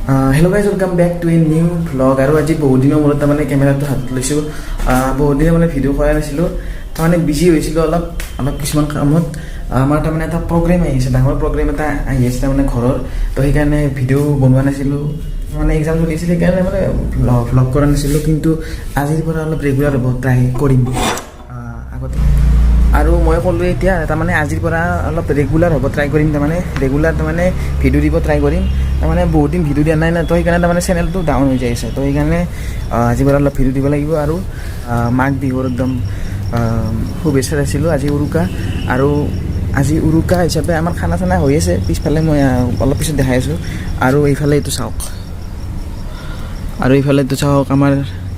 Hello guys, welcome back to a new vlog. আৰু আজি বহুত দিনৰ মূৰত তাৰমানে কেমেৰাটো হাতত লৈছোঁ। বহুত দিনে মানে ভিডিঅ' কৰা নাছিলোঁ, তাৰমানে বিজি হৈছিলোঁ অলপ অলপ কিছুমান কামত। আমাৰ তাৰমানে এটা প্ৰগ্ৰেম আহি আছে, ডাঙৰ প্ৰগ্ৰেম এটা আহি আছে তাৰমানে ঘৰৰ। তো সেইকাৰণে ভিডিঅ' বনোৱা নাছিলোঁ, মানে এক্সাম চলি আছিল, সেইকাৰণে মানে ভ্লগ কৰা নাছিলোঁ। কিন্তু আজিৰ পৰা অলপ ৰেগুলাৰ হ'ব ট্ৰাই কৰিম। আগতে আৰু মই ক'লোঁ, এতিয়া তাৰমানে আজিৰ পৰা অলপ ৰেগুলাৰ হ'ব ট্ৰাই কৰিম, তাৰমানে ৰেগুলাৰ তাৰমানে ভিডিঅ' দিব ট্ৰাই কৰিম। তাৰমানে বহুত দিন ভিডিঅ' দিয়া নাই না, তো সেইকাৰণে তাৰমানে চেনেলটো ডাউন হৈ যাই আছে। তো সেইকাৰণে আজিৰ পৰা অলপ ভিডিঅ' দিব লাগিব। আৰু মাঘ বিহুৰ একদম শুভেচ্ছা যাচিলোঁ। আজি উৰুকা আৰু আজি উৰুকা হিচাপে আমাৰ খানা চানা হৈ আছে পিছফালে, মই অলপ পিছত দেখাই আছোঁ। আৰু এইফালে এইটো চাওক, আৰু এইফালে এইটো চাওক, আমাৰ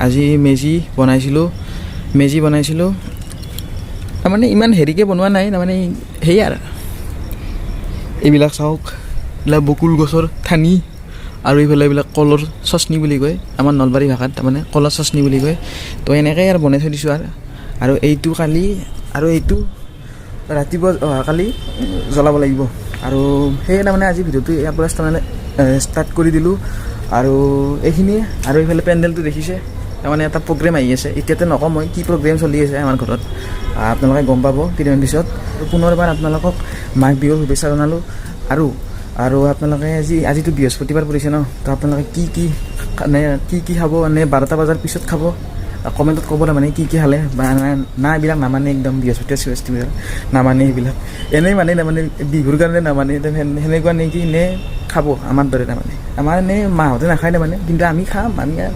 আজি মেজি বনাইছিলোঁ। মেজি বনাইছিলোঁ, তাৰমানে ইমান হেৰিকৈ বনোৱা নাই, তাৰমানে সেই আৰু এইবিলাক চাওক, এইবিলাক বকুল গছৰ ঠানি আৰু এইফালে এইবিলাক কলৰ চচনি বুলি কয় আমাৰ নলবাৰী ভাষাত, তাৰমানে কলৰ চচনি বুলি কয়। তো এনেকৈ আৰু বনাই থৈ দিছোঁ। আৰু আৰু এইটো কালি আৰু এইটো ৰাতিপুৱা অহাকালি জ্বলাব লাগিব। আৰু সেয়ে তাৰমানে আজি ভিডিঅ'টো ইয়াৰ পৰা তাৰমানে ষ্টাৰ্ট কৰি দিলোঁ আৰু এইখিনিয়ে। আৰু এইফালে পেণ্ডেলটো দেখিছে, তাৰমানে এটা প্ৰগ্ৰেম আহি আছে। এতিয়াতে নকওঁ মই কি প্ৰগ্ৰেম চলি আছে আমাৰ ঘৰত, আপোনালোকে গম পাব কেইদিনমান পিছত। আৰু পুনৰবাৰ আপোনালোকক মাঘ বিহুৰ শুভেচ্ছা জনালোঁ। আৰু আৰু আপোনালোকে আজি, আজিতো বৃহস্পতিবাৰ পৰিছে ন, তো আপোনালোকে কি কি মানে কি কি খাব, নে 12টা বজাৰ পিছত খাব, কমেণ্টত ক'ব। তাৰমানে কি কি খালে বা না এইবিলাক নামানে একদম, বৃহস্পতিবাৰ বৃহস্পতিবাৰ নামানে সেইবিলাক, এনেই মানে তাৰমানে বিহুৰ কাৰণে নামানে সেনেকুৱা নেকি, নে খাব আমাৰ দৰে? তাৰমানে আমাৰ এনেই মাহঁতে নাখায় তাৰমানে, কিন্তু আমি খাম। আমি আৰু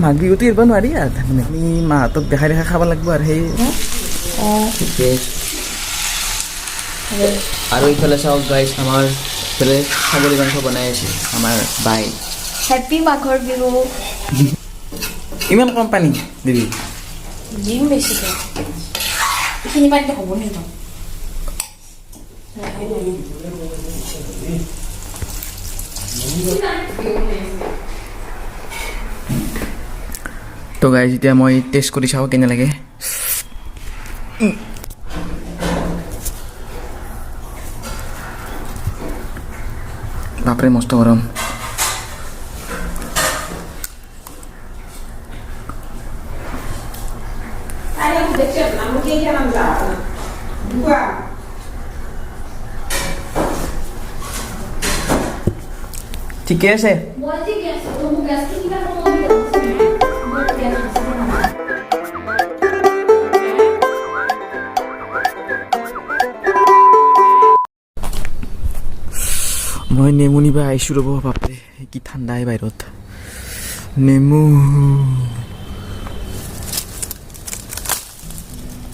মাঘ বিহুটো এৰিব নোৱাৰি আৰু, তাৰমানে আমি মাহঁতক দেখাই দেখাই খাব লাগিব। আৰু সেই ঠিকে আছে। আৰু এইফালে চাওক গাইজ, আমাৰ এইফালে ছাগলী মাংস বনাই আছে আমাৰ বাই। হেপী মাঘৰ বিহু। ইমান কম পানী দিবি? দিম বেছিকৈ, এইখিনি পানীতে হ'ব নেকি? তো গাইজ, এতিয়া মই টেষ্ট কৰি চাওঁ কেনে লাগে। বাপৰে, মস্ত গৰম। ঠিকে আছে। মই ঠিকে আছে, মোৰ গেছটো কিবা কমাব। গেছ আছে। মই নেমু নিবা আহিছোঁ, ৰ'ব। বাপৰে, কি ঠাণ্ডাই বাহিৰত। নেমু।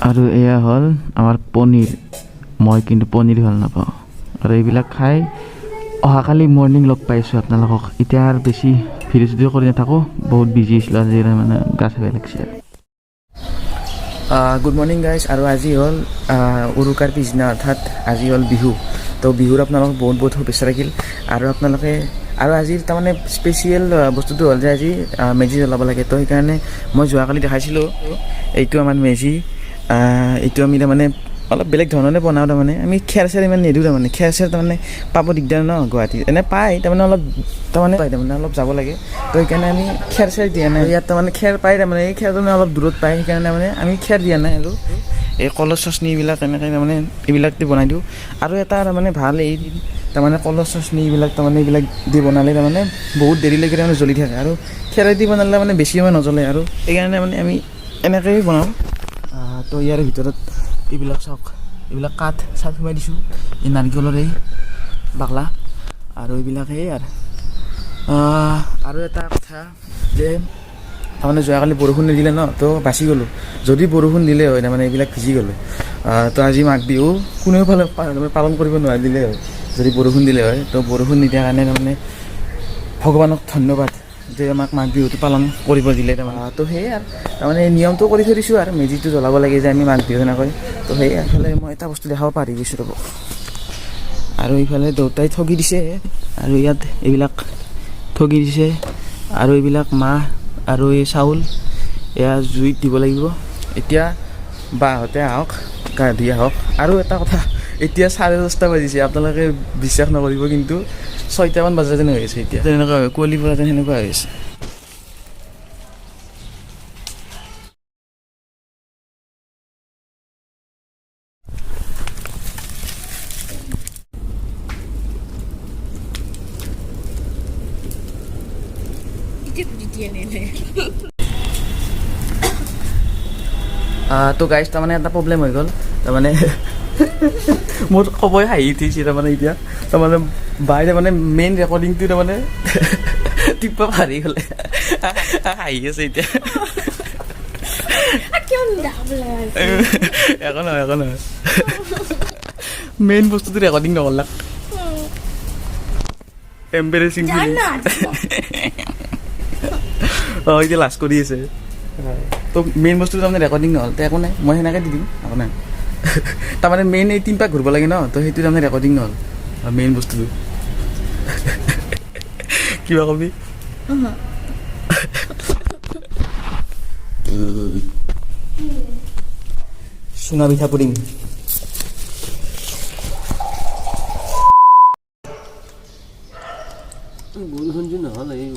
আৰু এয়া হ'ল আমাৰ পনীৰ। মই কিন্তু পনীৰ ভাল নাপাওঁ। আৰু এইবিলাক খাই অহাকালি মৰ্ণিং লগ পাইছোঁ আপোনালোকক। এতিয়া আৰু বেছি ভিডিঅ' চিডিঅ' কৰি নাথাকোঁ, বহুত বিজি আছিলোঁ আজি, মানে গা চা বেয়া লাগিছে। Good morning guys. আৰু আজি হ'ল উৰুকাৰ পিছদিনা, অৰ্থাৎ আজি হ'ল বিহু। তো বিহুৰ আপোনালোকক বহুত বহুত শুভেচ্ছা থাকিল। আৰু আপোনালোকে আৰু আজিৰ তাৰমানে স্পেচিয়েল বস্তুটো হ'ল যে আজি মেজি জ্বলাব লাগে। তো সেইকাৰণে মই যোৱাকালি দেখাইছিলোঁ, এইটো আমাৰ মেজি। এইটো আমি তাৰমানে অলপ বেলেগ ধৰণে বনাওঁ। তাৰমানে আমি খেৰ চেৰ ইমান নিদিওঁ। তাৰমানে খেৰ চেৰ তাৰমানে পাব দিগদাৰ ন গুৱাহাটীত। এনে পায়, তাৰমানে অলপ তাৰমানে পায়, তাৰমানে অলপ যাব লাগে। তো সেইকাৰণে আমি খেৰ চেৰ দিয়া নাই। ইয়াত তাৰমানে খেৰ পায়, তাৰমানে এই খেৰটো মানে অলপ দূৰত পায়, সেইকাৰণে মানে আমি খেৰ দিয়া নাই। আৰু এই কলৰ চচনি এইবিলাক এনেকৈ তাৰমানে এইবিলাক দি বনাই দিওঁ। আৰু এটা তাৰমানে ভাল, এই তাৰমানে কলৰ চচনি এইবিলাক তাৰমানে এইবিলাক দি বনালে তাৰমানে বহুত দেৰিলৈকে তাৰমানে জ্বলি থাকে। আৰু খেৰেদি বনালে মানে বেছি সময় নজ্বলে। আৰু সেইকাৰণে মানে আমি এনেকৈয়ে বনাওঁ। তো ইয়াৰ ভিতৰত এইবিলাক চাওক, এইবিলাক কাঠ চাঠ সোমাই দিছোঁ, এই নাৰিকলৰ এই বাকলা আৰু এইবিলাক সেই। আৰু আৰু এটা কথা যে তাৰমানে যোৱাকালি বৰষুণ নিদিলে ন, তো বাচি গ'লোঁ। যদি বৰষুণ দিলে হয়, তাৰমানে এইবিলাক ভিজি গ'লোঁ। তো আজি মাঘ বিহু কোনেও পালন কৰিব নোৱাৰিলে হয় যদি বৰষুণ দিলে হয়। তো বৰষুণ নিদিয়াৰ কাৰণে তাৰমানে ভগৱানক ধন্যবাদ যে আমাক মাঘ বিহুটো পালন কৰিব দিলে তাৰমানে। তো সেয়ে আৰু তাৰমানে নিয়মটো কৰি থৈ দিছোঁ আৰু মেজিটো জ্বলাব লাগে যে আমি মাঘ বিহু এনেকৈ। তো সেয়ে এইফালে মই এটা বস্তু দেখাব পাৰি গৈছোঁ, ৰ'ব। আৰু এইফালে দেউতাই ঠগি দিছে, আৰু ইয়াত এইবিলাক ঠগি দিছে, আৰু এইবিলাক মাহ আৰু এই চাউল এয়া জুইত দিব লাগিব। এতিয়া বাহঁতে আহক, গা ধুই আহক। আৰু এটা কথা, এতিয়া 10:30 বাজিছে, আপোনালোকে বিশ্বাস নকৰিব কিন্তু 6টামান বাজা যেন হৈ আছে এতিয়া। তেনেকুৱা হয়, কুঁৱলী পৰা যেন সেনেকুৱা হৈ আছে। তো গাইজ, তাৰমানে এটা প্ৰব্লেম হৈ গ'ল। তাৰমানে মোৰ ক'বই হাঁহি উঠিছে। তাৰমানে এতিয়া তাৰমানে বাই তাৰমানে মেইন ৰেকৰ্ডিংটো তাৰমানে টিপা পাৰি গ'লে, হাঁহি আছে এতিয়া। কিয় দেখাব লাগে? একো নহয়, একো নহয়। মেইন বস্তুটো ৰেকৰ্ডিং নকৰলাক, এম্বেৰেচিং। জানা। অঁ, এতিয়া লাজ কৰি আছে। তো মেইন বস্তুটো তাৰমানে ৰেকৰ্ডিং নহ'ল। তো একো নাই, মই সেনেকৈ দি দিম, একো নাই। তাৰমানে মেইন এই তিন পাক ঘূৰিব লাগে ন, তো সেইটো তাৰমানে ৰেকৰ্ডিং নহ'ল মেইন বস্তুটো। কিবা কবি? চুঙা পিঠা পুডিং। বৰষুণ যে নহ'ল এই।